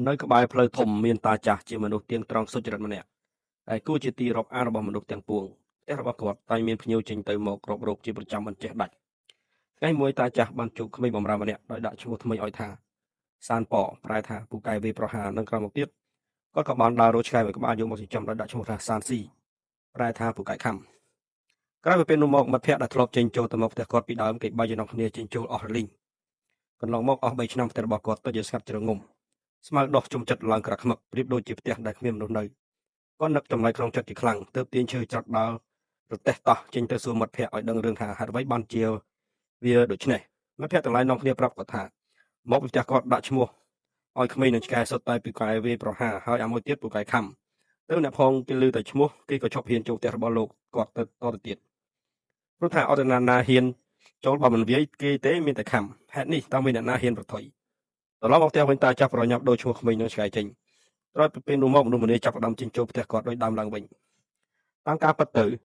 នៅក្បែរផ្លូវធំមានតាចាស់ជាមនុស្សទៀងត្រង់សុចរិតម្នាក់ដែលគួរជាទីរាប់អានរបស់មនុស្សទាំងពួងផ្ទះរបស់គាត់តែងមានភ្ញៀវចេញទៅមករករោគជាប្រចាំមិនចេះដាច់ថ្ងៃមួយតាចាស់បានជួបក្មេងបម្រើម្នាក់ដោយដាក់ឈ្មោះថ្មីឲ្យថាសានប៉ប្រែថាពូកែវាយប្រហារនិងក្រោយមកទៀតគាត់ក៏បានដើររកឆ្កែមួយក្បាលយកមកចិញ្ចឹមដោយដាក់ឈ្មោះថាសានស៊ីប្រែថាពូកែខំក្រោយពីពេលនោះមកមិត្តភ័ក្តិដែលធ្លាប់ចេញចូលទៅមកផ្ទះគាត់ពីដើមគេបែកចំណងគ្នាចេញចូលអស់រលីងកន្លងមកអស់3ឆ្នាំផ្ទះរបស់គាត់ទៅជាស្ងាត់ជ្រងំស្មៅដោះជុំចិត្តឡើងក្រាក់ខ្មឹកប្រៀបដូចជាផ្ទះដែលគ្មានមនុស្សនៅគាត់នឹកចម្លែកក្នុងចិត្តជាខ្លាំងទើបទាញឈើច្រត់ដើររទេះតោះចេញទៅសួរមិត្តភ័ក្តិឲ្យដឹងរឿងថាហេតុអ្វីបានជាវាដូច្នេះមិត្តភ័ក្តិទាំងឡាយនាំគ្នាប្រាប់គាត់ថាមកពីផ្ទះគាត់ដាក់ឈ្មោះឲ្យក្មេងនឹងឆ្កែសុទ្ធតែពូកែវាយប្រហារហើយអាមួយទៀតពូកែខំទៅអ្នកផងគេឮតែឈ្មោះគេក៏ឈប់ហ៊ានចូលផ្ទះរបស់លោកគាត់ទៅតទៅទៀតព្រោះថាអត់អ្នកណាហ៊ានចូលបើមិនវាយគេទេមានតែខំហេតុនេះតើមានអ្នកណាហ៊ានប្រថុយត្រឡប់មកផ្ទះវិញតាចាស់ប្រញាប់ដូរឈ្មោះក្មេងនឹងឆ្កែចេញក្រោយពីពេលនោះមកមនុស្សម្នាចាប់ផ្ដើមចេញចូលផ្ទះគាត់ដោយដើមឡើងវិញតាមការពិតទៅ